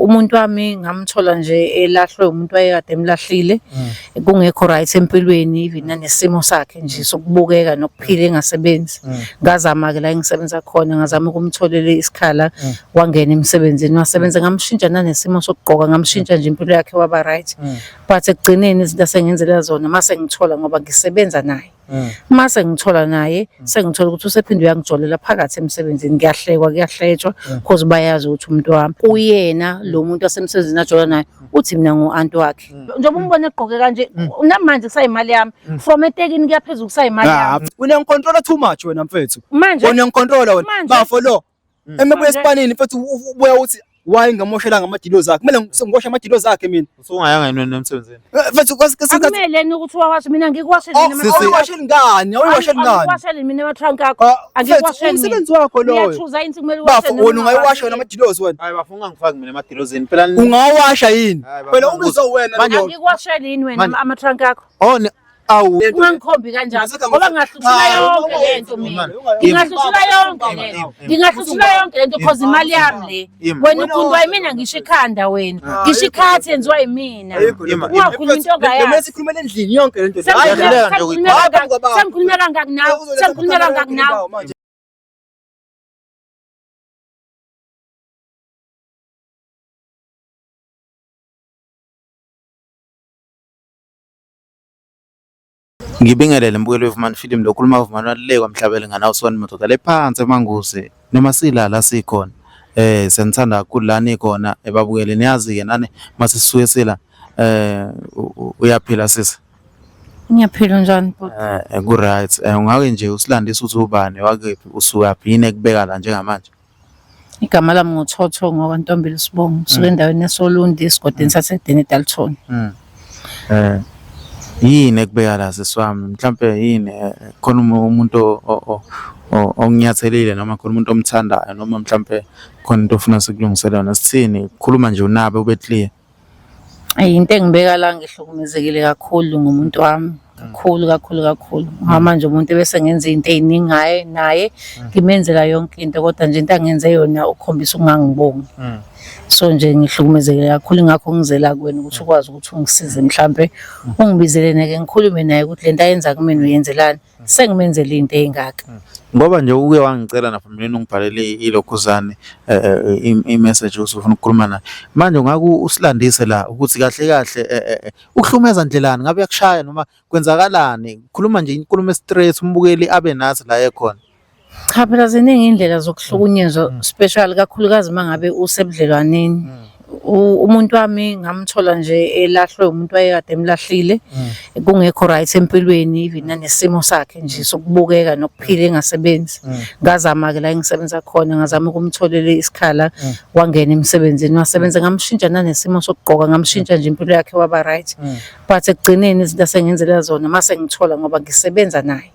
Umuntu wami ngamthola nje elahlwe umuntu wayekade emlahlile, kungekho right empilweni, even nanesimo sakhe nje sokubukeka nokuphila engasebenzi. Ngazama-ke la engisebenza khona, ngazama ukumtholela isikhala, wangena emsebenzini wasebenza, ngamshintsha nanesimo sokugqoka, ngamshintsha nje impilo yakhe waba right. But ekugcineni izinto asengenzela zona mase ngithola ngoba ngisebenza naye. Mase ngithola naye, sengithola ukuthi usephinde uyangijolela phakathi emsebenzini, kuyahlekwa kuyahletshwa cause bayazi ukuthi umuntu wami uyena lo muntu asemsebenzini ajola naye, uthi mina ngu-anti wakhe. Njengoba umbona egqoke kanje, namanje kusayimali yami, from etekini kuya phezulu kusayimali yami. Uyangicontrola too much wena mfethu. Manje Uyangicontrola wena. Manje- Bafo lo. Emebuya esipanini mfethu ubuya uthi why ngamoshelanga amadilozi akhe. Kumele ngiwoshe amadilozi akhe mina. Usungayanga yini wena emsebenzini? Mfethu kwesinye isikhathi akumeleni ukuthi wawashe, mina ngikuwashele mina Oh, awuyiwasheli ngani? Awuyiwasheli ngani? Angikuwasheli mina ama-trunk akho. Ah, mfethu, Angikuwasheli mina. umsebenzi wakho loyo. Uyachuza yini kumele uwashe Bafo noma wena ungayiwasha wena ungawashi? amadilozi wena. Hayi bafo ungangifaki mina emadilozini phela. Ungawasha yini? Hayi, bafo, Phela ubizwa wena Manje- lo. Angikuwasheli yini wena Manje- ama-trunk akho? Oh awu Ungangikhombi kanjalo ngoba ngingahluthula yonke lento mina. Ngingahluthula yonke lento. Ngingahluthula yonke lento cause imali yami le. Wena ugundwa yimina ngisho ikhanda wena. Ngisho ikhathi yenziwa yimina. Ungakhulumi into ongayazi. Kumele sikhulumele endlini yonke lento. Hayi, Sengikhulume kangaki nawe? Sengikhulume kangaki nawe? Ngibingelele mbukeli weVumani Film lo khuluma Vumani walile kwamhlabele ngana usona madoda le phansi emanguzi noma silala sikhona siyanithanda kakhulu la nikhona ebabukele niyazi ke nani mase sisuke sila uyaphila sisi. Ngiyaphila njani bhuti? Ku right. Ungake nje usilandise ukuthi ubani wakephi usukaphi yini ekubeka la njengamanje? Igama lami nguThotho ngokwaNtombile Sibongo, ngisuka endaweni yasoLundi esigodini saseDene Dalton. Yini ekubeka la sisi wami? Mhlampe yini khona umuntu onginyathelile noma khona umuntu omthandayo noma mhlampe khona into ofuna sikulungisele yona sithini? Khuluma nje unabe ube clear. Into engibeka la ngihlukumezekile kakhulu ngumuntu wami kakhulu kakhulu kakhulu. Ngoba manje umuntu ebese ngenza izinto ey'ningi ngaye naye ngimenzela yonke into kodwa nje into angenze yona ukukhombisa ukungangibongi. So nje ngihlukumezekile kakhulu ingakho ngizela kuwena ukuthi ukwazi ukuthi ungisize mhlampe ungibizele neke ngikhulume naye ukuthi lento ayenza kumina uyenzelani. Sengimenzele into ey'ngaka. Ngoba nje uke wangicela naphambilini ungibhalele ilokhuzane i-message ukuthi ufuna ukukhuluma naye. Manje ungake usilandise la ukuthi kahle kahle ukuhlumeza ndlelani ngabe uyakushaya noma kwenzakalani? Khuluma nje inkulumo straight umbukeli abe nathi la ekhona. Cha phela ziningi iy'ndlela zokuhlukunyezwa special kakhulukazi uma ngabe usebudlelwaneni. Umuntu wami ngamthola nje elahlwe umuntu wayekade emlahlile, kungekho right empilweni, even nanesimo sakhe nje sokubukeka nokuphila engasebenzi. Ngazama-ke la engisebenza khona, ngazama ukumtholela isikhala, wangena emsebenzini wasebenza, ngamshintsha nanesimo sokugqoka, ngamshintsha nje impilo yakhe waba right. But ekugcineni izinto asengenzela zona mase ngithola ngoba ngisebenza naye.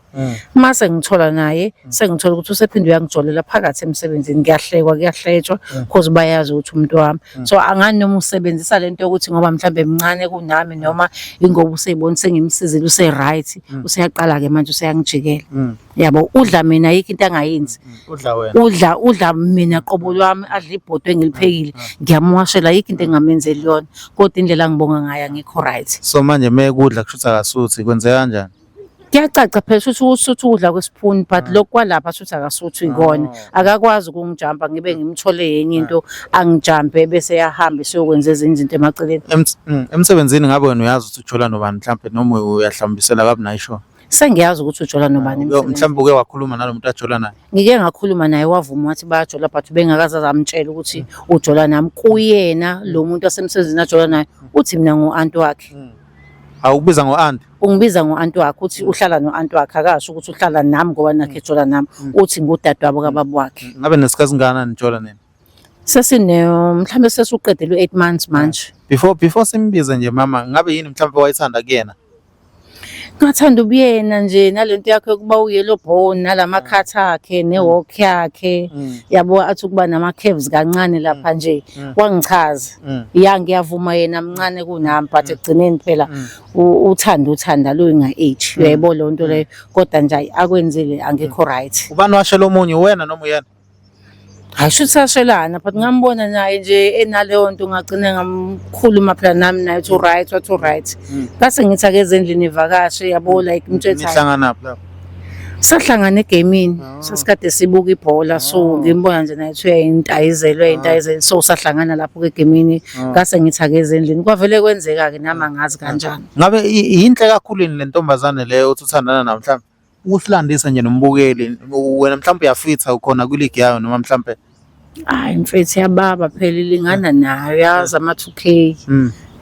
Mase ngithola naye, sengithola ukuthi usephinde uyangijolela phakathi emsebenzini, kuyahlekwa kuyahletshwa cause bayazi ukuthi umuntu wami. So angani noma usebenzisa lento yokuthi ngoba mhlambe mncane kunami noma ingoba useyibona sengimsizile use-right, useyaqala-ke manje useyangijikela. Yabo udla mina ayikho into angayenzi. Udla wena. Udla udla mina qobo lwami, adla ibhodwe engiliphekile, ngiyamuwashela ayikho into engingamenzeli yona. Kodwa indlela angibonga ngayo angikho right. So manje mekudla kushuthi akasuthi kwenzeka kanjani? Kuyacaca phela shuthi usuthu ukudla kwesiphuni but lokhu kwalapha shuthi akasuthu ikona. Akakwazi ukungijampa ngibe ngimthole yenye into angijampe bese eyahamba esiyokwenza ezinye izinto emaceleni. Emsebenzini ngabe wena uyazi ukuthi ujola nobani mhlampe noma uyahlambisela kabi nayo isho? Sengiyazi ukuthi ujola nobani emsebenzini. Mhlampe uke wakhuluma nalo muntu ajola naye? Ngike ngakhuluma naye wavuma wathi bayajola but bengakaze amtshele ukuthi ujola nami. Kuyena lo muntu asemsebenzini ajola naye uthi mina ngu-anti wakhe. Awukubiza ngo-anti? Ungibiza ngo-anti wakhe, uthi uhlala no-anti wakhe, akasho ukuthi uhlala nami ngoba nakhe ejola nami, uthi ngudadewabo kababa wakhe. Ngabe nesikhathi singakanani nijola nina? Sesine mhlambe sesiqedile u-8 months manje. Before simbize nje mama, ngabe yini mhlambe wayithanda kuyena? Ngathanda ubuyena nje nalento yakhe yokuba u-yellow bone nalamakhatha akhe ne-walk yakhe, yabo athi ukuba nama-curves kancane lapha nje wangichaza. Ya ngiyavuma yena mncane kunami but ekugcineni phela uthando uthanda luyinga age uyayibona leyo nto leyo, kodwa nje ayi akwenzile angikho right. Ubani washela omunye, wena noma uyena? Hayi shuthi sashelana but ngambona naye nje enaleyo nto ngagcina ngamkhuluma phela nami naye uthi right wathi right. Ngase ngithi akeze endlini evakashe yabo like mtshetha. Nihlanganaphi lapho? Sahlangana egamini sasikade sibuka ibhola so ngimbona nje naye uthi uyayintayizela uyayintayizela so sahlangana lapho egamini ngase ngithi akeze endlini kwavele kwenzeka ke nami angazi kanjani. Ngabe yinhle kakhulu yini le ntombazane leyo othi uthandana nayo mhlawumbe? Ukusilandisa nje nombukeli wena mhlawumbe uyafitha ukhona kwiligi yayo noma mhlawumbe Hayi mfethu yababa phela ilingana nayo yazi ama 2K.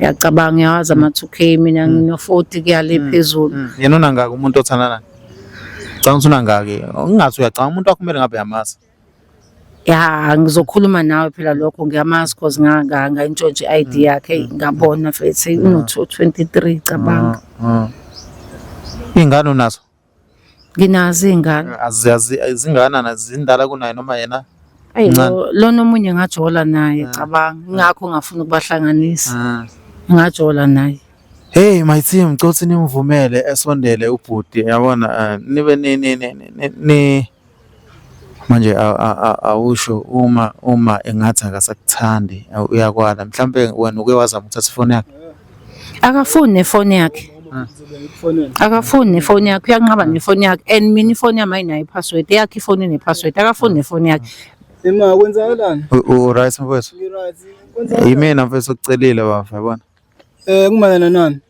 Uyacabanga yazi ama 2K mina ngino 40 kuya le phezulu. Yena unangaki umuntu othandana naye? Ngicabanga ukuthi unangaki. Ungathi uyacabanga umuntu wakho kumele ngabe uyamazi. Ya ngizokhuluma nawe phela lokho ngiyamazi cause ngayintshontsha i-ID yakhe ngabona mfethu uno 23 cabanga. Iy'ngane unazo? Nginazo iy'ngane. Zingakanani zindala kunaye noma yena? Ayi Mncane. lona omunye ngajola naye cabanga ingakho ngafuna ukubahlanganisa. Ngajola naye. Hey my team ngicela ukuthi nimvumele esondele ubhuti yabona nibe ni ni ni ni manje awusho uma engathi akasakuthandi uyakwala mhlampe wena uke wazama ukuthatha ifoni yakhe. Akafuni nefoni yakhe. Akafuni nefoni yakhe uyanqaba nefoni yakhe and mina ifoni yami ayinayo i-password eyakhe ifoni ine-password akafuni nefoni yakhe. Ema kwenzakalani? U-right mfowethu? Ngi-right. Kwenzakalani? Yimina mfowethu okucelile bafo yabona. Kumayelana nani?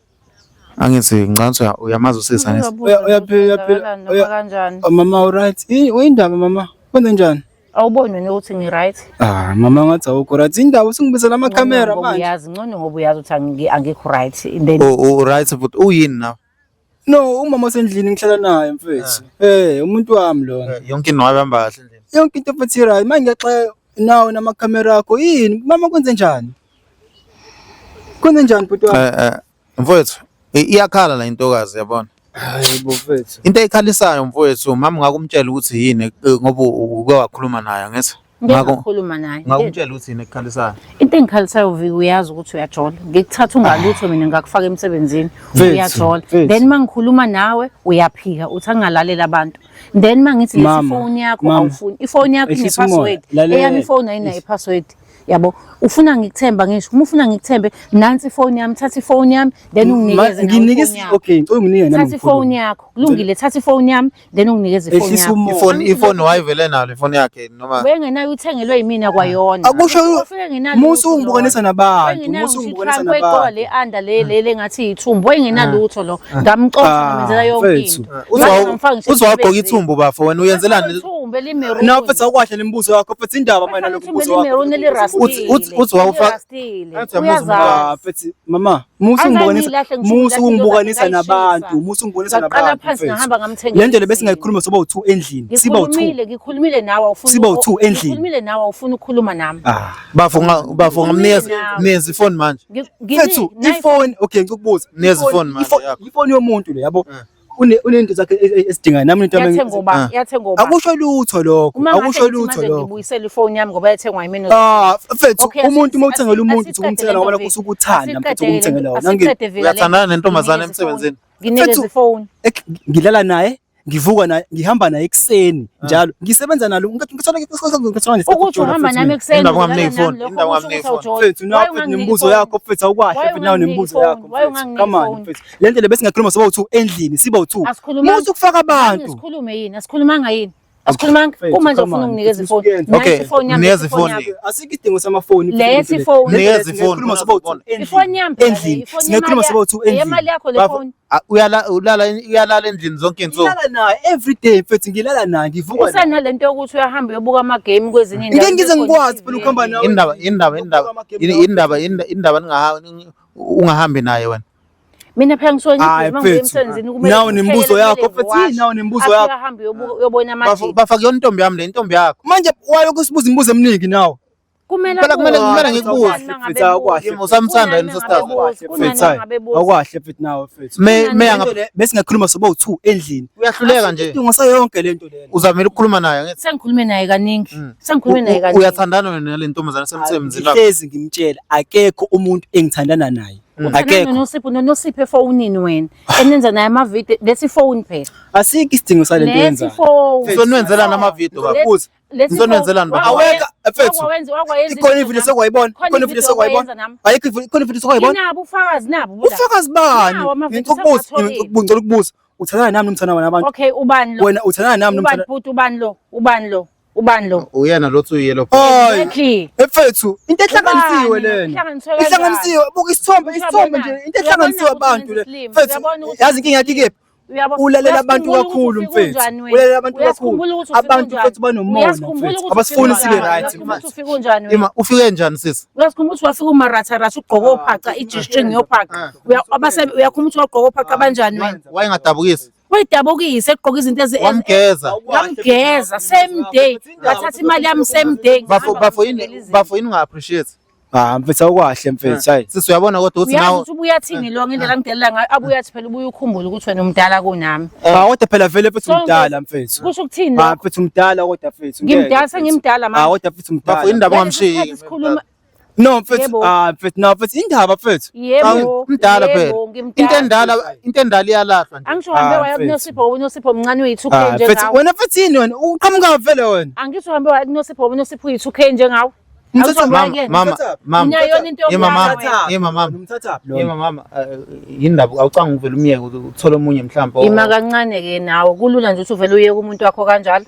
Angithi ngicabanga ukuthi uyamazi usisi angithi. Uyaphila, Noma kanjani? Oh, mama u-right? Uyindaba mama? Kwenze njani? Awuboni wena ukuthi ngi-right? Ah, mama ngathi awukho right. Indaba usungibizela amakhamera manje. Uyazi ngcono ngoba uyazi ukuthi angikho right. Then U-right futhi uyini nawe? No, umama osendlini ngihlala naye mfethu. Umuntu wami lona. Yonke into wayibamba kahle endlini. Yonke into mfethu right. Manje ngiyaxaka nawe namakhamera akho. Yini? Mama kwenze njani? Kwenze njani bhuti wami? Mfowethu, iyakhala la intokazi yabona. Hayi bo mfethu. Into eyikhalisayo mfowethu, mama ngakumtshela ukuthi yini ngoba uke wakhuluma naye angithi? Ngiyakhuluma naye. Ngakumtshela ukuthi yini ekukhalisayo. Into engikhalisayo Viki uyazi ukuthi uyajola. Ngikuthatha ungalutho mina ngakufaka emsebenzini. Uyajola. Then mangikhuluma nawe uyaphika uthi angalalela abantu. Then mangithi lesi phone yakho awufuni. Ifoni yakho ine password. Eyami ifoni ayinayo i-password. Yabo ufuna ngikuthemba ngisho uma ufuna ngikuthembe nansi ifoni yami thatha ifoni yami then unginikeze nginikeze okay ngicela unginike nami thatha ifoni yakho kulungile thatha ifoni yami then unginikeze ifoni yakho ifoni wayivele nalo ifoni yakhe noma wengenayo uthengelwe yimina kwayona akusho musu ungibukanisa nabantu musu ungibukanisa nabantu le anda le le ngathi ithumbu wayengenalutho lo ngamxosha ngamenzela yonke into uzowagqoka ithumbu bafo wena uyenzelani ithumbu elimeruni nawe mfethu awukwahle nemibuzo yakho mfethu indaba manje nalokhu mbuzo wakho elimeruni elirastile uthi wawufaka mfethu mama musu ungibukanisa musu ungibukanisa nabantu musu ungibukanisa nabantu phansi ngahamba ngamthengela le ndlela bese ngayikhuluma soba u2 endlini siba u2 ngikhulumile nawe awufuni siba u2 endlini ngikhulumile nawe awufuni ukukhuluma nami bafo bafo ngamnikeza nikeza ifoni manje mfethu ifoni okay ngikubuza nikeza ifoni manje ifoni yomuntu le yabo unento zakhe esidingayo nami into yami yathengwa ubani yathengwa ubani akusho lutho lokho akusho lutho lokho ngibuyisele ifoni yami ngoba yathengwa yimina mfethu umuntu uma uthengela umuntu uthi umthengela ngoba lokho usukuthanda mfethu ukumthengela wona uyathandana nentombazane emsebenzini nginikeze ifoni ngilala naye ngivuka naye ngihamba naye ekuseni njalo ngisebenza nalo ngithola ukuthi uhamba nami ekuseni indaba ungamniki ifoni indaba ungamniki ifoni mfethu nawe nemibuzo yakho mfethu awukwahle mfethu nawe nemibuzo yakho mfethu come on mfethu le ndlela bese ngakhuluma soba u2 endlini siba u2 musu kufaka abantu asikhulume yini asikhulumanga yini asikhulumanga uma nje ufuna unginikeza ifoni okay nikeza ifoni asikho idingo samafoni lesi ifoni nikeza ifoni sikhuluma soba u2 ifoni yami endlini singakhuluma soba u2 endlini imali yakho le phone uyalala endlini zonke insuku ngilala naye every day mfethu ngilala naye ngivuka usanale nto yokuthi uyahamba uyobuka ama game kwezinye indawo ngeke ngize ngikwazi phela ukuhamba nawe indaba ungahambi naye wena mina phela ngisuke ngibhizi emsebenzini kumele nawe nemibuzo yakho mfethu nawe nemibuzo yakho uyahamba uyobona amajita bafaka yona intombi yami le intombi yakho manje wayo kusibuza imibuzo eminingi nawe kumele Phela kumele ngikubuze mfethu awukwahle usamthanda yena usisters mfethu awukwahle mfethu nawe mfethu me bese ngakhuluma soba u2 endlini uyahluleka nje idingo sayonke lento lena uzamela ukukhuluma naye ngithi sengikhulume naye kaningi sengikhulume naye kaningi uyathandana wena nale ntombazane semsebenzini wakho ngihlezi ngimtshela akekho umuntu engithandana naye akekho noSipho noSipho efonini wena enenza naye ama video lesi phone phela asikho isidingo salento yenza lesi phone usonwenzelana ama video baba Ngizonenzelani baba? Aweka mfethu. Ikhona ivideo sekwayibona. Ikhona ivideo sekwayibona. Ayikho ikhona ivideo sekwayibona. Nabo ufakazi nabo. Ufakazi bani? Ngicela ukubuza, ngicela ukubuza. Uthandana nami nomthana wena abantu. Okay, ubani lo? Wena uthandana nami nomthana. Ubani bhuti ubani lo? Ubani lo? Ubani lo? Uyena lo othi uyelo. Exactly. Mfethu, into ehlanganisiwe lena. Ihlanganisiwe, buka isithombe, isithombe nje, into ehlanganisiwe abantu le. Mfethu, yazi inkinga yakhe ikephi? Ulalela abantu kakhulu mfethu. Ulalela abantu kakhulu. Abantu mfethu banomona mfethu. Abasifuni sibe right mfethu. Ufike unjani wena? Ima ufike njani sisi? Uyasikhumbula ukuthi wafika umaratharatha ugqoke ophaca i-G-string yophaca. Uyakhumbula ukuthi wagqoka ophaca banjani wena? Wayengadabukisi. Wayidabukisa egqoka izinto ezi Wamgeza. Ngamgeza same day. Ngathatha imali yami same day. Bafo bafo yini bafo yini unga appreciate? Ah mfethu awukwahle mfethu hayi. Sisi uyabona kodwa ukuthi nawe ukuthi ubuya athini lo ngendlela angidelela ngayo abuya athi phela ubuye ukhumbule ukuthi wena umdala kunami. Ah kodwa phela vele mfethu umdala mfethu. Kusho ukuthini Ah mfethu umdala kodwa mfethu. Ngimdala sengimdala manje. Ah kodwa mfethu umdala. Bafo indaba ongamshiyi. Sikhuluma No mfethu ah mfethu no mfethu indaba mfethu. Yebo. Umdala phela. Into endala into endala iyalahlwa nje. Angisho uhambe waya ah, kuNosipho uNosipho mncane uyi-2K njengawe. Mfethu wena mfethu yini wena uqhamuka vele wena. Angisho uhambe waya kuNosipho uNosipho uyi-2K njengawe. Mama, mama, mama. Yema mama, yema mama. Yema mama, eh, yindaba awucanga uvele umyeke uthole omunye mhlawumbe. Ima kancane ke nawe, kulula nje ukuthi uvele uyeke umuntu wakho kanjalo.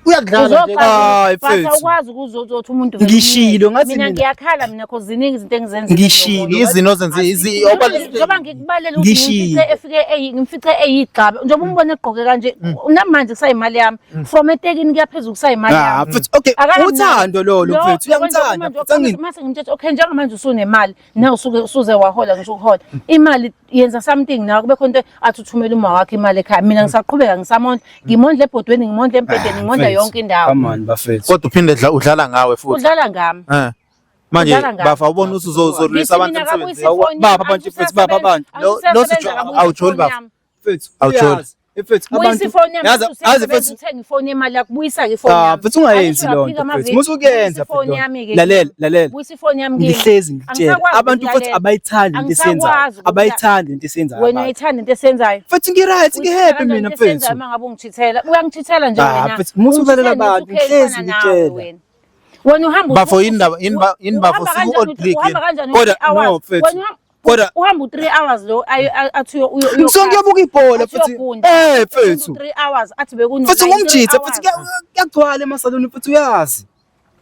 Uyakudlala nje. Hayi mfethu. Awukwazi ukuzothi umuntu Ngishilo ngathi mina ngiyakhala mina cause ziningi izinto engizenzile. Ngishilo. Izinto ozenze izi njengoba ngikubalele ukuthi ngimfice efike eyi ngimfice eyigxabe njengoba umbona egqoke kanje mm. namanje kusayimali yami mm. from etekini kuya phezulu kusayimali ah, yami. Mfethu okay uthando lolo mfethu uyangithanda. Mfethu mase ngimtshela okay njengamanje usunemali na usuke usuze wahola ngisho ukuhola imali yenza something nawe kube khona into athi uthumela uma wakhe imali ekhaya mina ngisaqhubeka ngisamondla ngimondla ebhodweni ngimondla embhedeni ah, ngimondla yonke indawo come on bafethu kodwa uphinde udlala ngawe futhi udlala ngami eh manje bafa ubona ukuthi uzolwisa abantu emsebenzini baba abantu mfethu baba abantu lo awujoli bafa mfethu awujoli mfethu abantu ifoni yami yazi yazi mfethu uthenga ifoni yemali yakho buyisa ke ifoni ah, yami mfethu ungayenzi loo nto mfethu musu kuyenza ifoni yami ke lalela lalela buyisa ifoni yami kimi ngihlezi ngikutshela abantu mfethu abayithandi into esiyenzayo abayithandi into esiyenzayo wena uyayithanda into esiyenzayo mfethu ngi-right ngi-happy mina mfethu uma ngabe ungithithela uyangithithela nje ah, wena mfethu musu ulalela abantu ngihlezi ngikutshela wena uhamba bafo yini ndaba yini bafo siku old league kodwa no mfethu kodwa uhamba u-3 hours lo athi ngisuke ngiyobuka ibhola futhi eh mfethu 3 hours athi bekuno futhi ngumjitha futhi kuyagcwala emasaluni futhi uyazi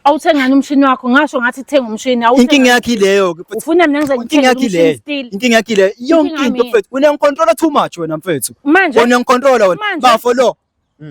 awuthengani umshini wakho ngasho ngathi thenga umshini inkinga yakhe ileyo ke futhi ufuna mina ngize inkinga yakhe ileyo inkinga yakhe ileyo yonke into mfethu uyangicontrola too much wena mfethu manje wena uyangicontrola wena bafo lo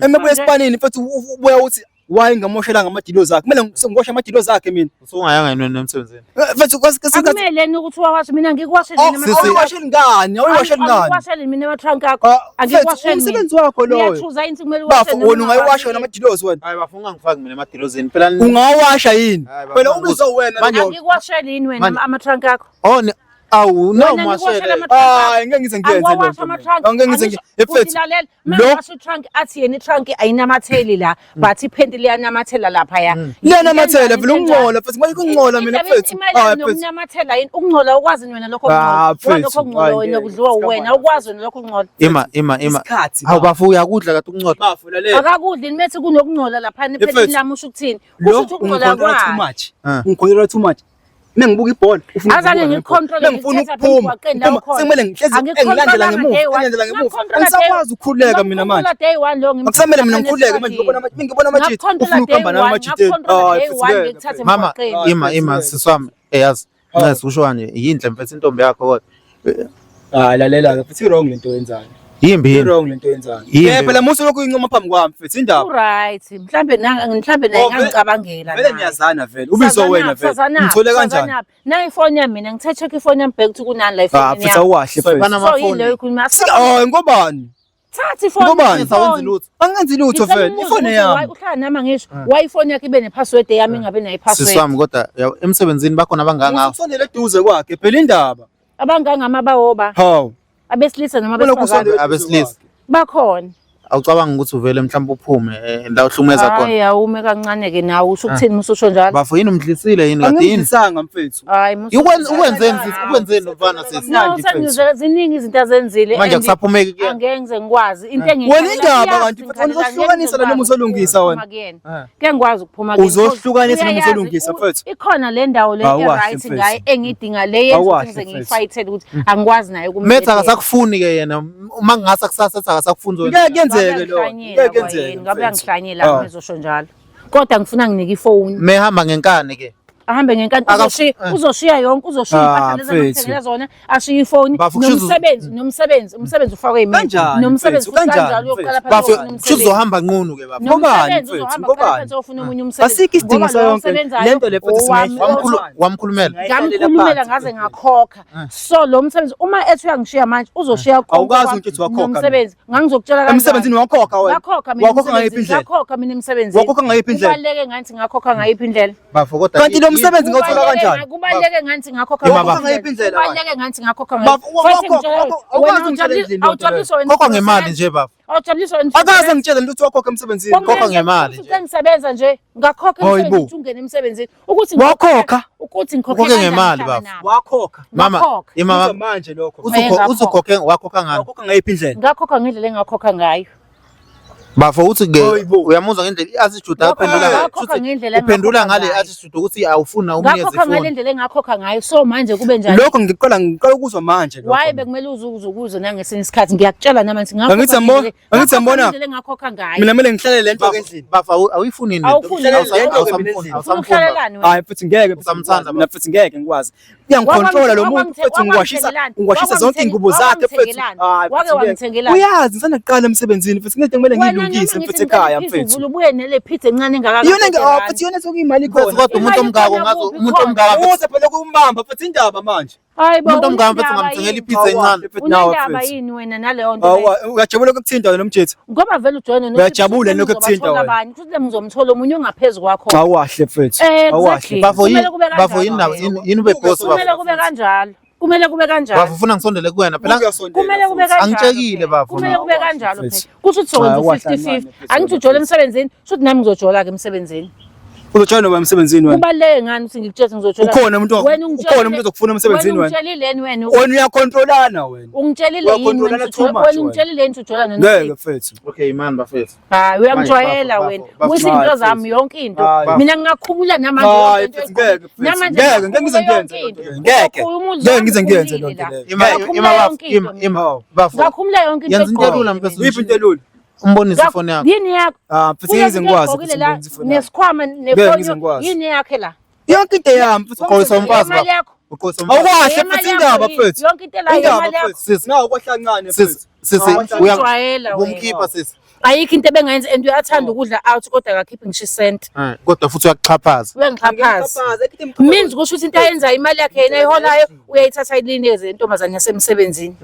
Emebuya esipanini mfethu ubuya uthi why ngamoshelanga amadilozi akhe kumele ngoshe amadilozi akhe mina Usungayanga yini wena emsebenzini? Eh, mfethu kwesinye Akumele yini ukuthi uwawashe mina ngikuwashele Oh, mina Sisi- awuyiwasheli ngani awuyiwasheli ngani Angikuwasheli mina ama-trunk akho Ah, mfethu angikuwasheli mina umsebenzi wakho loyo uyachuza yini kumele uwashe bafo noma wena ungayiwasha wena ungawashi? amadilozi wena Hayi bafo ungangifaki mina emadilozini phela ni- ungawasha yini Hayi, bafo, phela ubizwa wena Manje- Angikuwasheli yini wena Manje- ama-trunk akho Oh ni awu no Wena ngikuwashela mwashele. ama-trunk akho. hayi ngeke ngize ngiyenze Angiwawasha lento ama-trunk. angeke ngize Angisho- mfethu Lalela, lo mangewasha i-trunk athi yena i-trunk ayinamatheli la but iphenti liyanamathela laphaya. liyanamathela vele ukungcola mfethu manje kungcola mina mfethu Imali hayi mfethu nokunamathela yini ukungcola ukwazi wena lokho Ah, kungcola. mfethu, Lokho kungcola hayi, wena ngeke. kudliwa uwena ukwazi wena lokho kungcola. Ima ima ima. Isikhathi, Hawu bafo uyakudla kade ukungcola. bafo lalela Akakudli nimethi kunokungcola laphana Mfethu, iphenti lami usho ukuthini? lo Kusho ukuthi ukungcola ungicontrola too kwakhe. much Ah. ungicontrola too much mengibuka ibhola ufuna Azange ukubuka ngiku-control-e, nebhola. Mengifuna ngikuthetha phambi ukuphuma emgwaqeni la ukuphuma, ukhona. sekumele ngihlezi engilandela ngemuva engilandela ngemuva angisakwazi ukukhululeka mina manje Day one lo akusamele mina ngikhululeke manje ngibona ngibona amajita ufuna ukuhamba nami amajita hayi futhi ngeke. Mama ima ima sisi wami eyazi Nxese usho kanje yinhle mfethu intombi yakho kodwa. Ah lalela ke futhi wrong lento oyenzayo. Yimbi yini? Wrong lento oyenzayo. Yimbi. Eh phela musu lokhu incoma phambi kwami mfethu indaba. Uright. Mhlambe na mhlambe naye Oh, vele- ngangicabangela. Vele niyazana vele. Ubizwa wena vele. Ngithole kanjani? Nayi ifoni yami mina ngithe check ifoni yami bheka ukuthi kunani la Ah ifonini mfethu yami. awukahle So, mfethu. ifana So yini amafoni. leyo ikhuluma? Oh ngobani? Thatha ifoni. Ngobani? Awenzi lutho. Angenzi lutho Ngicela vele. umbuze Ifoni ukuthi yami. why uhlala nami angisho why ifoni yakhe ibe ne-password eyami ingabe nayo Sisi i-password. wami kodwa ya- emsebenzini bakhona abangangawe. Usondele eduze kwakhe phela indaba. Abangangami abawoba Hawu. abesilisa noma Ubona abesifazane kusondele Abesilisa. bakhona. Awucabangi ukuthi uvele mhlawumbe uphume la uhlukumeza khona? Hayi, awume kancane ke nawe, usho ukuthini mususho njalo? Bafo, yini umdlisile yini kade yini? Angimdlisanga mfethu. Hayi, musu. Ukwenzeni sisi? Ukwenzeni mfana sisi? No, Mnandi, mfethu. sengizwe ziningi izinto azenzile. Manje and akusaphumeki kuyena. Angeke ngize ngikwazi. Into Wena indaba Uyazi kanti mfethu, ngikhalela, uzohlukanisa ngeke noma ngize uzolungisa ngikwazi wena? ukuphuma kuyena. Ngeke ngikwazi ukuphuma kuyena. Uzohlukanisa noma Uyayazi, uzolungisa, mfethu? Ikhona le ndawo le Awukahle, e-right mfethu. ngayo engidinga le yenza ukuthi Awukahle, ngize mfethu. ngiyifayithele ukuthi angikwazi naye Methi ukumdedela. akasakufuni ke yena. Uma ngingasa kusasa ethi akasakufuni wena. Ngeke kuyenzeke lo. Ngabe Ngeke kuyenzeke. ngabe mfethu. uyangihlanyela Ah. ngizosho njalo. Kodwa ngifuna nginike ifoni. Mehamba ngenkani ke. Ahambe ngenkani, uzoshiya, uzoshiya yonke, uzoshiya Ah, impahla lezi mfethu. angithengela zona, ashiye ifoni, Bafo, kusho nomsebenzi, umsebenzi ufakwe yimina. Kanjani, Nomsebenzi mfethu? futhi Kanjani, kanjalo uyoqala mfethu? phansi Bafo, uyofuna kusho umsebenzi. uzohamba nqunu ke bafo. Ngobani, Nomsebenzi mfethu? uzohamba Ngobani? uqala phansi uyofuna omunye umsebenzi. Asikho isidingo Ngoba lo sayo yonke osebenzayo lento le futhi owami, singayihlukanisa. Wamkhulumela. Ngamkhulumela ngaze ngakhokha. So lo msebenzi uma ethi uyangishiya manje uzoshiya konke Awukazi kwami ukuthi uthi wakhokha nomsebenzi. Ngangizokutshela kanjani? Emsebenzini wakhokha wena. Ngakhokha mina Wakhokha ngayiphi emsebenzini, indlela? ngakhokha mina emsebenzini. Wakhokha ngayiphi indlela? Kubaluleke ngathi ngakhokha ngayiphi indlela? Bafo kodwa Kanti lo msebenzi ngawuthola kanjani? Kubaluleke ngathi ngakhokha Ima, ngayiphi ngayiphi indlela? Kubaluleke ngathi ngakhokha Bafo, ngayiphi. Futhi wakhokha, ngitshela wakhokha, wena, awukwazi ungitshela endlini leyo nto leyo. awujabuliswa wena. Khokha ngemali nje bafo. Awujabuliswa wena. Akaze ngitshele lutho wakhokha emsebenzini. Khokha ngemali Futhi ngisebenza nje ngakhokha Hayi bo. emsebenzini ukuthi ungene emsebenzini. Ukuthi Wakhokha? Ukuthi ngikhokhe Ukhokhe kanjani ngemali, ngihlala bafo. nabo. Wakhokha. Mama, Ngakhokha. imama Uzwa manje lokho. Uzukhokhe wakhokha ngani? Wakhokha ngayiphi indlela? Ngakhokha ngendlela engakhokha ngayo. Bafo uthi ke Hayi bo. uyamuzwa ngendlela i-attitude aphendula ngayo. Ngakhokha Shuthi ngendlela uphendula engakhokha ngale ngayo. attitude ukuthi awufuni umnikeze Ngakhokha ngale ifoni. ndlela engakhokha ngayo. So manje kube njani? Lokho ngiqala ukuzwa manje lokho. Why bekumele uze ukuze nangesinye isikhathi ngiyakutshela nami ngithi ngakhokha Angithi yambona- ngendlela- angithi ngakhokha yambona- ngendlela engakhokha ngayo. Mina kumele ngihlale lento ke endlini. Bafo awuyifuni yini lento? Awufuni lento ke mina Awusamfuni, endlini. Ufuna awusamfuni bafo. ukuhlalelani wena? Hayi futhi ngeke futhi Usamthanda, mina futhi ngeke ngikwazi. Uyangikhontrola lo muntu futhi ngiwashisa zonke ingubo zakhe futhi. Hayi Wake futhi ngeke. wangithengelani? Uyazi ngisanda kuqala emsebenzini futhi kunento kumele Wena ngiyilungise noma futhi ngithi ekhaya ngicela mfethu. uvule ubuye nele pizza encane engaka. Iyona futhi iyona sokuyimali Mfethu khona. kodwa umuntu Imali omngaka ikhona ungaze kuphi umuntu khona? omngaka mfethu Uze phela kumbamba futhi indaba manje. Hayi bo. umuntu omngaka mfethu unendaba ungamthengela yini? ipizza encane. Mfethu nawe Unendaba mfethu. yini wena naleyo nto leyo? Awu uyajabula ukuthinta wena mjethi. Ngoba vele ujoyine no Uyajabula lokhu ekuthinta wena. abanye. Futhi lami ngizomthola omunye ongaphezu kwakho. Awahle mfethu. Eh, Awahle. exactly. Bafo Kumele yini kube bafo kanjalo yini ndaba ke. yini ube boss bafo. Kumele kube kanjalo. Kumele kube kanjalo. Bafo ufuna ngisondele kuwena phela Kumele kube kanjalo. Angitshekile, phela. bafo, Kumele mina. kube kanjalo phela. Mfethu. Kusho ukuthi sokwenza Hayi, wahle u-50-50. kancane, mfethu. Angithi ujola emsebenzini, shuthi nami ngizojola ke emsebenzini. Uzojola noba emsebenzini wena. Kubaluleke ngani ukuthi ngikutshele ukuthi ngizojola? Ukhona umuntu Wena ungitshelile- ukhona umuntu ozokufuna emsebenzini wena. Wena ungitshelile wena. Wena uyakhontrolana wena. Ungitshelile yini wena Uyakhontrolana ukuthi too ujola- much wena wena. ungitshelile yini ukuthi ujola Ngeke noNosipho? mfethu. Okay imani bafethu. Hayi uyangijwayela Bafo, wena. bafo, Ubuyisa bafo. izinto zami yonke into. Hayi. Mina ngingakhumula namanje Hayi yonke into mfethu ngeke mfethu. Namanje Ngeke ngeke ngize ngingakhumula ngiyenze yonke loo nto into. leyo. Ngeke. Ukhuluma Ngeke ngize ngiyenze loo ukhulile nto leyo. Ima Ngakhumula ima bafo yonke into ima mina. ima bafo. Ngakhumula yonke into Yenza into egqokile elula mfethu. mina. Iphi into elula? Umbonise ifoni yakho. Yini yakho? Ah mfethu ngize ngikwazi Uyagqokile futhi la ngibonise ifoni yakho. nesikhwama Ngeke ngize nefonyo ngikwazi. yini yakhe la? Yonke into yami mfethu. Uqolisa umfazi Imali bafo. yakho. Uqolisa umfazi. Awukahle Imali mfethu yakho indaba yini? mfethu. Yonke into la Indaba imali yakho. mfethu. Sisi. Nawu kwahlancane Sisi mfethu. sisi Ungijwayela wena. Ubumkhipha sisi. Ayikho into ebengayenza and uyathanda ukudla out kodwa akakhiphi ngisho isenti. Kodwa futhi uyakuxhaphaza. Uyangixhaphaza. Means kusho ukuthi into ayenzayo imali yakhe yena ayiholayo uyayithatha ayinikeze intombazane yasemsebenzini.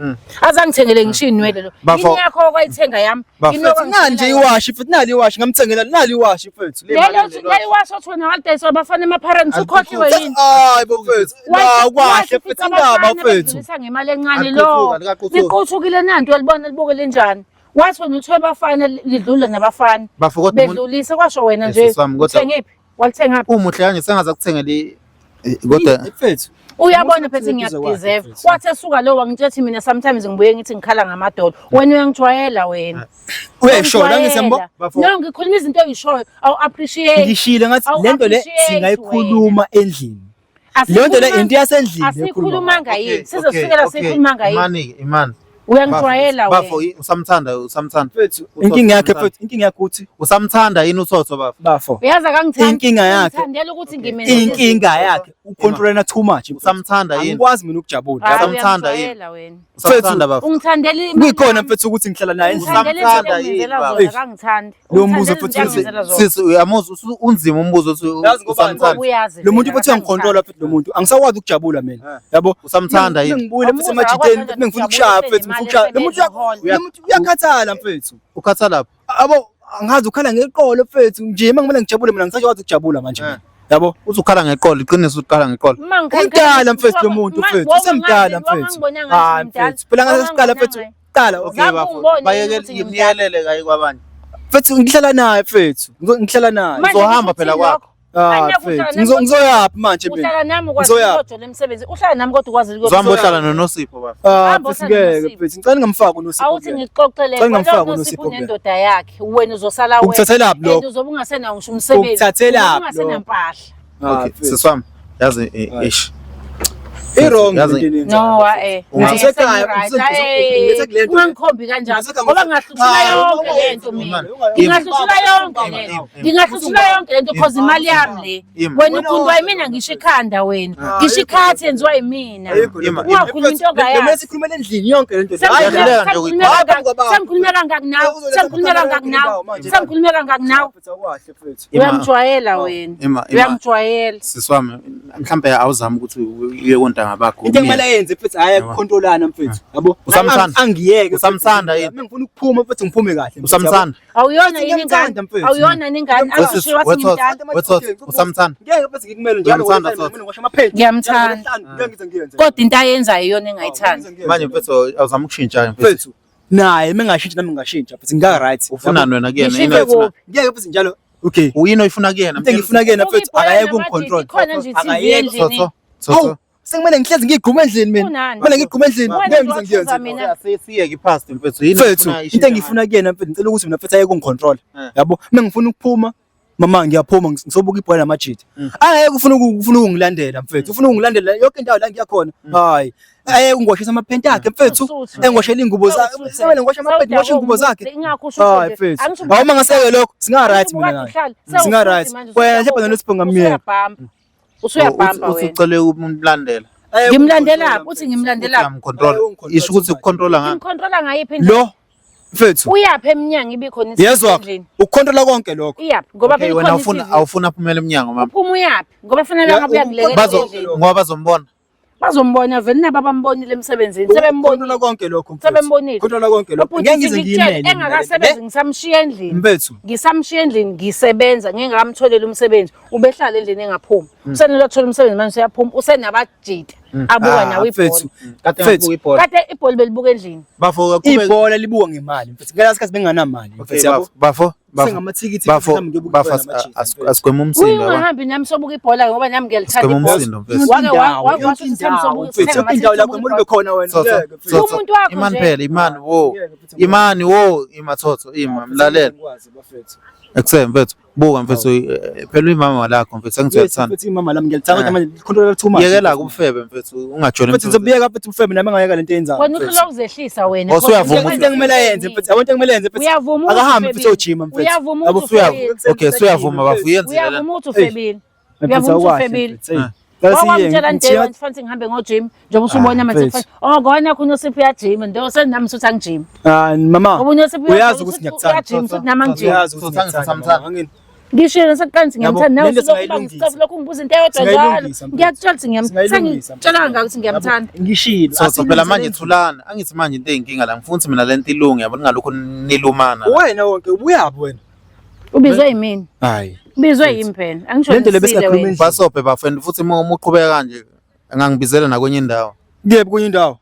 Azangithengele ngisho inwele lo. Bafo- Yini yakho okwayithenga yami? Bafo- Yini okwangithengela Nali nje yami? iwashi futhi nali iwashi ngamthengela nali iwashi mfethu. Lelo lelo wathi wena walidayisa abafana ema-parents ukhohliwe yini? Hayi bo mfethu. La kwahle futhi indaba mfethu. Bedlulisa ngemali encane lo. Aliquthuka, likaquthuka. Liquthukile nanti uyalibona libuke linjani. Wathi wena uthiwe abafana lidlula nabafana. Bafo kodwa umuntu Bedlulisa kwasho wena nje. Sisi wami, kodwa- Uthengephi? Walithengaphi? umuhle kanje sengaze akuthengele kodwa Mfethu. Uyabona phethe Umuntu ngiyakudeserve. mfethu. Wathi esuka lo wangitshela ukuthi mina sometimes ngibuye ngithi ngikhala ngamadolo. Wena uyangijwayela wena. Uyayisho la ngisembo. Bafo- No ngikhuluma izinto oyishoyo. Awu appreciate. Ngishilo ngathi Awu lento le appreciate singayikhuluma endlini. Leyo nto le into yasendlini. Asikhulumanga Okay, yini? okay, Sizofikela okay. sikhuluma yini? Imani imani. Uyangijwayela Bafo wena. usamthanda usamthanda. Mfethu inkinga yakhe mfethu inkinga yakhe uthi Usamthanda yini uthotho bafo? bafo. Uyazi akangithandi. Inkinga yakhe. Ngithandela ukuthi ngimenzele. Inkinga yakhe ucontrolana too much. Usamthanda yini? Angikwazi mina ukujabula. Hayi, Usamthanda yini? uyangijwayela wena. Usamthanda bafo. Ungithandela imali Kuyikhona yami. mfethu ukuthi ngihlala naye endlini. Ungithandela izinto Usamthanda yini, engimenzela baba? zona akangithandi. Lo mbuzo Ungithandela futhi izinto engimenzela zona. Sisi uyamuzwa unzima umbuzo uthi Yazi ngobani? usamthanda. Uyazi Lo muntu vele, futhi uyangicontrola futhi lo muntu. Angisakwazi ukujabula mina. Yabo? Usamthanda yini? Ngibuyile futhi emajiteni futhi ngifuna ukushaya mfethu ngifuna ukushaya. Lo muntu lo muntu uyakhathala mfethu. Ukhathala phi? Abo angazi ukhala ngeqolo mfethu nje uma ngimele ngijabule mina ngisakwazi ukujabula manje. Yabo? Uthi ukhala ngeqolo, iqiniso ukhala ngeqolo. Uma ngikhala- Umdala mfethu lo muntu Ma- mfethu. wawungazi- Usemdala mfethu. wawungangibona ngathi Hayi ngimdala. mfethu. Phela ngathi siqala mfethu. Wawungangibona. Okokuqala Okay Zange bafo. ungibone yini Bayekele ukuthi ngimdala? ngimyelele kayi kwabanye. Mfethu ngihlala naye mfethu. Ngihlala naye. Manje Uzohamba kusho phela ukuthini kwakho. lokho? Ah Angeke mfethu. uhlala nami Ngizoyaphi manje mina? Uhlala nami ukwazi Ngizoyaphi? ukuyojola emsebenzini. Uhlala nami kodwa ukwazi Uzohamba ukuyojola. ohlala noNosipho bafo. Ah Hamba mfethu uhlale ngeke noSipho. mfethu. Ngicela ngingamfaki uNosipho. Awuthi kuyena. ngikuxoxele Ngicela ngingamfaki kodwa uNosipho uNosipho kuyena. unendoda yakhe. Wena uzosala wena. Ukuthathelaphi lokho? And uzobe ungasenawo ngisho umsebenzi. Ukuthathelaphi Uzobe ungasenampahla. Ah, Okay, mfethu. sisi wami. Yazi Hayi. ish. I-wrong Yazi- lento eniyenzayo, No, bafethu. eh. Ngisekhaya, Right. ngisethe kule nto. Ungangikhombi kanjalo. Ngisekhaya, Ngoba ngingahluthula Ah, yonke lento mina. Imani. Ngingahluthula yonke lento. Ngingahluthula yonke lento cause imali yami le. Ima. Wena ukhundwa yimina ngisho ikhanda wena. Ngisho ikhathi yenziwa yimina. Ayikho lento. Ima- Ungakhulumi into ongayazi. Kumele sikhulumele endlini yonke lento. Hayi, Ngiyahluleka nje ukuthi- Sengikhulume kangaki nawe? Sengikhulume kangaki nawe? Sengikhulume kangaki nawe? Mfethu, awukahle mfethu. Ima. Uyamjwayela wena. Ima, ima. Uyamjwayela. Sisi wami, mhlambe awuzami ukuthi uye kontanga bakho. Into ekumele ayenze mfethu hayi ukukhontrolana mfethu. Yabo? Usamthanda? Angiyeke. Usamthanda yini? Mina ngifuna ukuphuma mfethu ngiphume kahle. mfethu, Usamthanda? Awuyona yini ingane? Ngiyamthanda, mfethu. Awuyona yini ingane? Ngiyamthanda. Angisho wathi ngimdala. Wethoth, usamthanda? Ngeke mfethu ngikumele njalo. Uyamthanda, Thotho? Mina ngiwasha amaphenti. Ngiyamthanda. Ngeke ngize ngiyenze. Kodwa into ayenzayo iyona engayithandi. Manje mfethu awuzami ukushintsha mfethu. Mfethu naye mengashintsha nami ngingashintsha mfethu ngika right. Ufunani wena kuyena? Ngishintshe Yini oyifuna? kuphi? Ngeke mfethu njalo. Okay. Uyini oyifuna kuyena? Into engifuna kuyena mfethu Buka ibhola akayeke namajita, ungicontrol. ikhona nje i-TV Akayeke. endlini. Thotho, Hawu, Thotho. sekumele ngihlezi ngigquma endlini mina. Kunani? Kumele ngigqume endlini. Wena Ngeke nje ngize wathuza ngiyenze. mina. Siyeke i-past mfethu. Yini Mfethu, oyifuna into engifuna kuyena mfethu ngicela ukuthi mina mfethu ayeke ungicontrol. Yabo, uma ngifuna ukuphuma mama ngiyaphuma ngisobuka ibhola namajita. Angeke ufuna ufuna ukungilandela mfethu. Ufuna ukungilandela yonke indawo la ngiya khona. Hayi. Ayeke ungiwashisa amaphenti akhe mfethu. Usuthu. Engiwashela ingubo zakhe. Usuthu. Sekumele ngiwashe amaphenti ngiwashe ingubo zakhe. Ingakho usho Hayi nje. mfethu. Angisho Hawu uma ngaseke lokho singa right mina Ubukade naye. uhlala. Singa right. Sewusuthi manje Wena nje bhana noSipho ngamyeka. Usuyabhampa. Usuyabhampa Uthi wena. ucele ukumlandela. Ayeke Ngimlandelaphi? ungicontrola, Uthi ngimlandelaphi? Uyamcontrol. Ayeke Isho ukuthi ukucontrola ngani? Ngimcontrola ngayiphi indlela? Lo mfethu. Uyaphi emnyango ibikhona i-TV Yezwa endlini? ukucontrola konke lokho. Iyaphi? Ngoba Okay, phela wena ikhona awufuna i-TV. awufuna aphumele emnyango mama. Uphuma uyaphi? Ngoba fanele Ya, ngabe uyangilekelela Bazo endlini. ngoba bazombona. Bazombona vele nabo abambonile emsebenzini. Ukucontrola Sebembonile. konke lokho mfethu. Sebembonile. Controla konke lokho. Ubhuti Ngeke ngize ngikutshele, ngiyimele. mina le. Engakasebenzi ngisamshiya endlini. Mfethu. Ngisamshiya endlini ngisebenza ngingakamtholeli umsebenzi. Ubehlala endlini engaphumi. Usenele wathola umsebenzi manje useyaphuma. Usenabajita abuka Ah, nawo ibhola. mfethu. Kade Mfethu. ngabuka ibhola. Kade ibhola belibuka endlini. Bafo aqhubeke. Ibhola libukwa ngemali mfethu. Ngaleso sikhathi benganamali Okay, mfethu yabo. bafo, bafo. Sengamathikithi Bafo, mhlawumbe ngiyobuka bafo ibhola namajita, mfethu. asigweme Uye umsindo yabona. ungahambi nami sobuka ibhola ngoba nami ngiyalithanda Sigweme ibhola. umsindo mfethu. Wake Yonke washo ukuthi indawo, mfethu. Yonke indawo la kumele ube khona wena. Tsotso, Ngeke, mfethu. tsotso. Umuntu wakho Imani nje. phela, imani wo. Ngeke, mfethu. Imani wo, ima tsotso, ima mlalela. Ngikwazi, bafethu. Ekuse mfethu, buka mfethu, phela uyimama lakho mfethu, angithi Yes, uyakuthanda. mfethu imama lami ngiyalithanda kodwa manje licontrola too much. Yekela ubufebe mfethu, ungajoli Mfethu ngizobiyeka mfethu ubufebe nami ngayeka lento eyenzayo. Wena mfethu. uhlula uzehlisa wena. Oh, usuyavuma Into engimele ayenze mfethu, yabo into engimele ayenze mfethu. Uyavuma ukuthi Akahambe mfethu ufebile. ojima mfethu. Uyavuma Yabo, ukuthi ufebile. Okay, usuyavuma bafo, uyenzile le. Uyavuma ukuthi ufebile. Mfethu, Uyavuma ukuthi awukahle, ufebile. mfethu, hey. Cela siye, Wakwamtshela nje ngithiya- wena fanele ngihambe ngojim njengoba usubona manje mfethu. kufanele. Oh ngona khona uSipho uyajima ndo senami usuthi angijimi. Ah mama. Ngoba uNosipho Uyazi ukuthi ngiyakuthanda. uyajima futhi nami angijimi. Uyazi ukuthi Tsotso, ngiyakuthanda. ngisamthanda. mama, angini? Ngishilo sekuqansi ngiyamthanda nawe Yabo, lento usulokhu singayilungisa. ubangisicofu lokhu ngibuza into eyodwa njalo. Singayilungisa, mfethu. Ngiyakutshela ukuthi ngiyamthanda. Singayilungisa, mfethu. Sengitshela kangaka ukuthi ngiyamthanda. Ngishilo. Tsotso phela manje thulana, angithi manje into eyinkinga la, ngifuna ukuthi mina lento ilunge yabo ningalokhu nilumana. la. Wena wonke ubuyaphi wena? Ubizwe yimina. Hayi. Ubizwe yimi phela. Angisho Lento le ngisile besingakhuluma wena. endlini. Basobhe bafo futhi uma uqhubeka kanje angangibizela nakwenye indawo. Kuyephi kwenye indawo?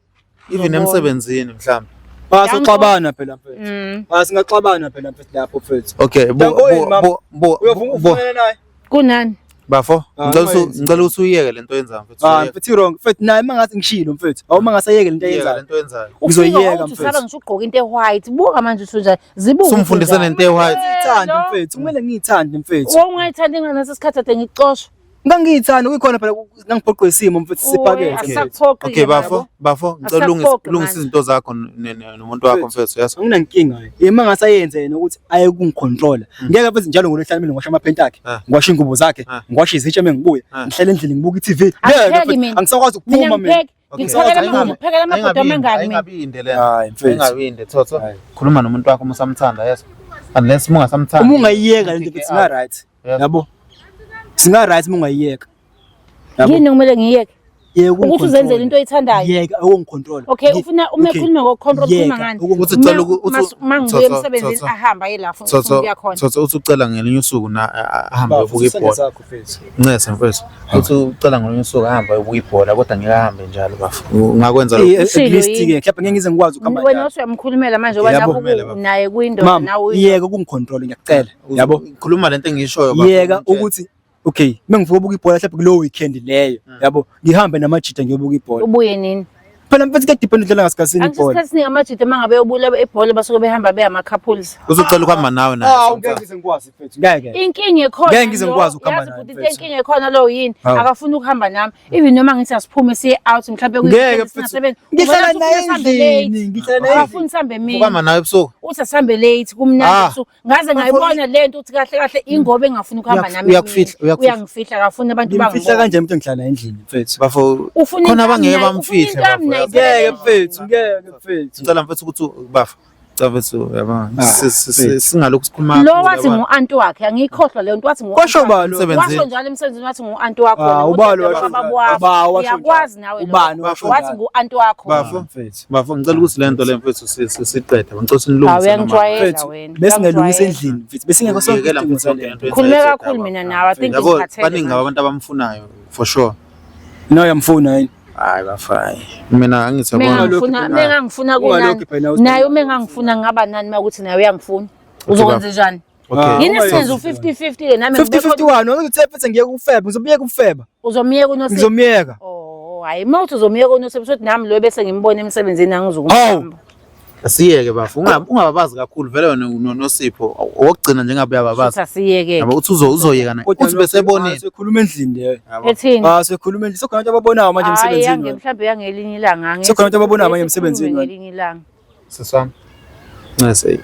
Even emsebenzini mhlawumbe. Ah soxabana phela mfethu. Ah singaxabana phela mfethu lapho mfethu. Okay, bu Danko yini, bu mama? bu bu Uyavuma bu ukufunana naye? Kunani? bafo, Ah, ngicela ungayenzi. ngicela ukuthi uyiyeke lento oyenzayo mfethu. Ah uyiyeke. mfethu wrong. Mfethu naye mangathi ngishilo mfethu. Awu mangasayeke lento Uyiyeke ayenzayo. lento oyenzayo. Ufike Ngizoyiyeka, wawuthi usaba mfethu. ngisho ugqoka into e-white. Buka manje uthi unjani. Zibuke. Usumfundise ukuthi unjani. nento e-white. Ngiyithanda Lo. mfethu. Kumele ngiyithande mfethu. Wawungayithandi ngaleso sikhathi ade ngikuxosha. Ngangiyithanda kuyikhona phela nangiphoqwe isimo mfethu sipakethe. Asakuphoqi Okay bafo, bafo, ngicela ulungise Asakuphoqi ulungise manje. izinto zakho nomuntu wakho mfethu, yazi. Anginankinga ke. Ima ngasayenze yena ukuthi aye kungicontrola. Ngeke mfethu njalo ngolwehlanu mina ngiwasha amaphenti akhe, Ah. ngiwasha ingubo zakhe, Ah. ngiwasha izitsha mengibuya, Ah. ngihlele endlini ngibuka i-TV. Ngeke Angipheki mfethu, mina. angisakwazi Mina ukuphuma mina. ngipheki. Okay. Ngikuphekela Ayingabi- ngikuphekela amabhodo ayingabi- amangaki mina. Ayingabi inde lento. Hayi mfethu. Ayingabi inde Thotho. Hayi. Khuluma nomuntu wakho uma usamthanda, yes. Unless uma ungasamthandi. Uma ungayiyeka lento mfethu singa right. Yes. Yabo. Singa right uma ungayiyeka. Yabo. Yini okumele ngiyeke? Yeka Ukuthi uzenzele into oyithandayo. Yeka ukungicontrol. Okay, ufuna uma Okay. ekhuluma ngokucontrol ukhuluma Yeka ngani? Uthi ucela uthi Uma ngibuya Tsotso, emsebenzini Tsotso. ahamba aye la afuna Tsotso, ukuya khona. Tsotso uthi ucela ngelinye usuku na ahambe ayobuka ibhola. Ncese mfethu. Uthi ucela ngolunye usuku ahambe ayobuka ibhola kodwa ngeke ahambe njalo bafo. Ungakwenza lokho. At Ushilo least yini? ke mhlawumbe ngeke ngize ngikwazi ukuhamba Wena njalo. usuyamkhulumela manje ngoba Yabo. nakho naye kuyindoda Mama, nawe uyindoda. yeka ukungicontrol ngiyakucela. Yabo. Khuluma lento engiyishoyo bafo. Yeka ukuthi okay, mengivuka ubuka ibhola mhlawumbe kulowo weekend leyo. Yabo, ngihambe namajita ngiyobuka ibhola. Ubuye nini? Phela mfethu kuyadepend udlala ngasikhathini Angithi ibhola. isikhathi esiningi amajita uma ngabe eyobula ibhola basuke behamba beyama-couples. Uzucela ukuhamba nawe naye. Ah, ngeke ngize ngikwazi mfethu. Ngeke. Inkinga ekhona Ngeke ngize lo, ngikwazi ukuhamba yazi naye, bhuti, mfethu. inkinga ekhona lo yini? Hawu. Akafuni ukuhamba nami. Even noma ngithi asiphume siye out mhlawumbe Ngeke kwi-weekend mfethu. singasebenzi. Ngihlala Uvela uthi naye ufuna sihambe endlini, late. ngihlala naye Akafuni sihambe emini. Ukuhamba nawe ebusuku. Uthi asihambe late kumnandi Ah. ebusuku. Ngaze ngayibona le nto ukuthi kahle kahle ingoba engafuni ukuhamba nami. Uyakufihla, emini. uyakufihla. Uyangifihla akafuni abantu Ngimfihla bangibone. kanjani umuntu engihlala naye endlini mfethu? Bafo Ufuna khona into abangeke yami naye, bamfihle ufuna into yami bafo. naye. Ngeke mfethu, ngeke mfethu. Ngicela mfethu ukuthi bafo. Ngicela mfethu yabona. Ah, mfethu. Singalokhu sikhuluma. Lo kakhulu, wathi yabona. ngu-anti wakhe angiyikhohlwa leyo nto wathi ngu-anti Kwasho wakhe. balo. Emsebenzini. Washo njalo emsebenzini wathi ngu-anti wakho Ah, wena, ubani udadewabo washo kababa njalo? wakho. Uba washo Uyakwazi njalo? nawe Ubani lokho. washo Wathi njalo? ngu-anti wakho. Bafo. Mfethu. Bafo ngicela ukuthi le nto le mfethu siqede. Ngicela ukuthi Hawu, nilungise noma. uyangijwayela Mfethu, wena. besingalungisa Uyangijwayela. endlini mfethu. Besingekho sonke Yekela isidingo mfethu yonke sale. lento Khulume yenza kakhulu ithi mina nawe, I think Yabo ngikhathele baningi manje. abantu abamfunayo for sure. Nawe uyamfuna yini? Hayi bafayi. Mina angithi yabona. Ungalokhu Mengangifuna phela. mengangifuna kunani. Ungalokhu phela uthi- Naye uma engangifuna ngaba nani uma ukuthi naye uyangifuna. Uzokwenza njani? Okay. Yini Ungayenzi senze u-50-50 ke nami ngibe khona- 50-51 wena uthi mfethu ngiyeke ukufeba, ngizomyeka ukufeba. uzomyeka uNosipho. Ngizomyeka. Oh, hayi uma uthi uzomyeka uNosipho uthi nami lo bese ngimbona emsebenzini angizukumhamba. Asiyeke bafo. Ungababazi kakhulu vele wena noNosipho. Owokugcina njengabe uyababazi. Futhi asiyeke. Yabo uthi uzoyeka naye. Kodwa Uthi besebonile. Sekhuluma endlini leyo. Ethini? Ah, sekhuluma endlini. Sekhona abantu ababonayo manje Hayi emsebenzini. yange wena. mhlawumbe yangelinye ilanga angeke. Sekhona abantu ababonayo manje emsebenzini wena. Ngelinye ilanga. Siswami. Ncese.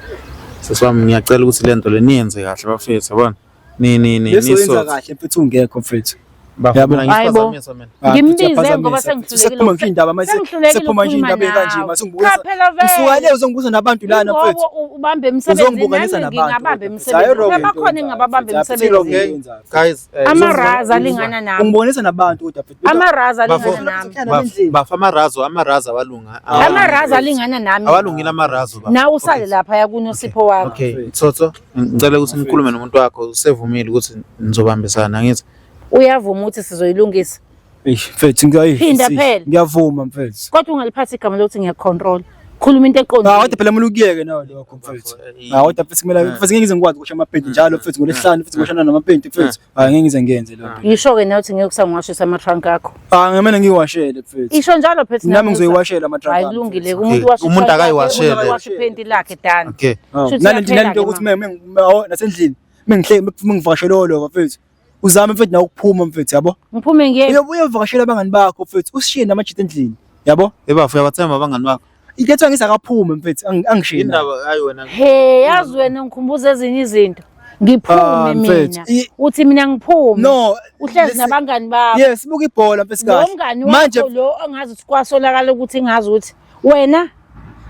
Siswami ngiyacela ukuthi le nto le niyenze kahle bafethu yabona. Ni ni ni Leso yenza nisothi. kahle mfethu ungekho mfethu. Bafo Yabo. mina Hayi bo. ngisiphazamisa mina. Ah, Ngimbize mfethu, ngoba uyaphazamisa. sengihlulekile Sekuphuma nje indaba manje. Sengihlulekile Sekuphuma nje ukukhuluma indaba ekanje nawe. mase ngibuza. Cha phela vele. Usuka le uzongibuza nabantu lana Ingoba mfethu. ubambe emsebenzini Uzongibukanisa nami nabantu. ngingabamba kodwa. emsebenzini. Hayi, wrong into Bakhona oyenzayo, engingababamba mfethu. Hayi, wrong emsebenzini. into oyenzayo. Guys, Amaraza alingana nami. Ungibonisa nabantu kodwa mfethu. Amaraza Bafo. alingana nami. Bafo amarazo amarazo awalunga. Amaraza alingana nami. Awalungile amarazo bafo. Nawe usale lapha yakunosipho wakho. Okay, Tsotso, ngicela ukuthi nikhulume nomuntu wakho usevumile ukuthi nizobambisana angithi. Uyavuma ukuthi sizoyilungisa. Eish mfethu ngiyayi. Phinda phela. Ngiyavuma mfethu. Kodwa ungaliphathi igama lokuthi ngiyakucontrol. Khuluma into Ah, eqondile. kodwa phela kumele ukuyeke nawe lokho mfethu. Ah, kodwa mfethu kumele mfethu ngeke ngize ngikwazi ukusha amapenti njalo mfethu ngolesihlanu mfethu ngoshana namapenti mfethu. Ah, ngeke ngize ngiyenze lokho. Ngisho ke nawe ukuthi ngeke usangiwashisa ama-trunk akho. Ah, ngamele ngiwashele mfethu. Isho njalo phethe Nami ngizoyiwashela ama-trunk Hayi ami, kulungile mfethu. umuntu washa Umuntu i-trunk lakhe, akayiwashele. umuntu washa iphenti lakhe done. Okay. Ah, Shuthi nalento iyaphela-ke nalento yokuthi mama. nasendlini mengihle mengivakashela olova mfethu. Uzame mfethu nawe ukuphuma mfethu yabo. Ngiphume ngiye. Uyovakashela abangani bakho mfethu usishiye namajita endlini yabo. Ebafo uyabathemba abangani bakho. Into ethiwa ngisakaphume mfethu angishiye. nawe. Indaba hayi wena. He yazi wena ngikhumbuza ezinye izinto. Ngiphume Ah, mfethu, mina. I- Uthi mina ngiphume. No, Uhlezi nabangani bakho. Yes, buka ibhola mfethu Lo kahle. mngani Manje wakho lo ongazi ukuthi kwasolakala ukuthi ngazi ukuthi wena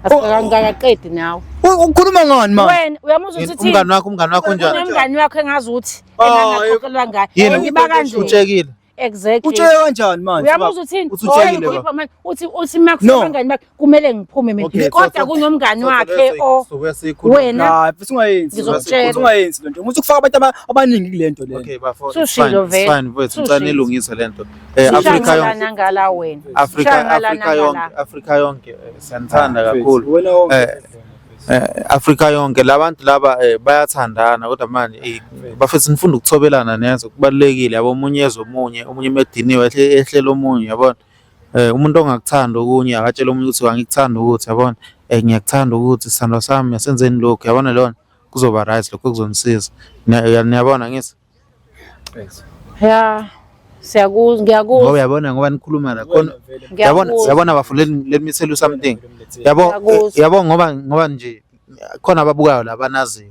asikakaqedi nawe. Ukhuluma ngani manje? Wena uyamuzwa ukuthi uthini? Umngani wakho umngani wakho unjani? Unomngani wakho engazi ukuthi Ah, engangaxoxelwa ngaye. Yini? Ngiba kanje. Utshekile. Exactly. Utshele kanjani manje? Uyamuzwa uthini? Uthi utshekile Oh, baba. ngikhipha manje. Uthi uthi makufika No. abangani bakhe kumele ngiphume mina. Okay, Kodwa Tsotso. kunomngani Tsotso, wakhe leso o sobuya siyikhuluma. wena Hayi, mfethu ungayenzi. Ngizokutshela. Mfethu ungayenzi lento. Umuntu ukufaka abantu abaningi kule nto le. Okay bafo. It's Sushilo fine. It's vele. fine mfethu. Ngicela Sushilo. nilungise lento. Afrika yonke. nangala wena. Afrika Shangala Afrika nangala. yonke Afrika yonke siyanithanda kakhulu. Wena wonke. Afrika yonke labantu laba bayathandana kodwa manje bafethu nifunda ukuthobelana niyazi kubalulekile yabo omunye ezwe omunye omunye emediniwe ehlela omunye yabona. Umuntu ongakuthanda okunye akatshela omunye ukuthi angikuthanda ukuthi yabona ngiyakuthanda ukuthi sithandwa sami asenzeni lokhu yabona lona kuzoba right lokho kuzonisiza. Niyabona ngithi Ya. Siyakuzwa ngiyakuzwa. ngoba uyabona ngoba nikhuluma la khona yabona Ngiyakuzwa. yabona bafo let me tell you something yabo Ngiyakuzwa. yabo ngoba ngoba nje khona ababukayo la banaziyo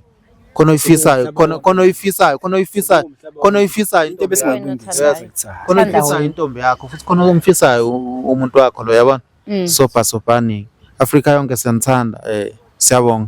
khona oyifisayo khona khona oyifisayo khona oyifisayo khona oyifisayo Into intombi yakho ebesingalungisa. Wena khona Thanda oyifisayo wena. intombi yakho futhi khona omfisayo umuntu wakho lo yabona. Sopa sopani Afrika yonke siyanithanda siyabonga.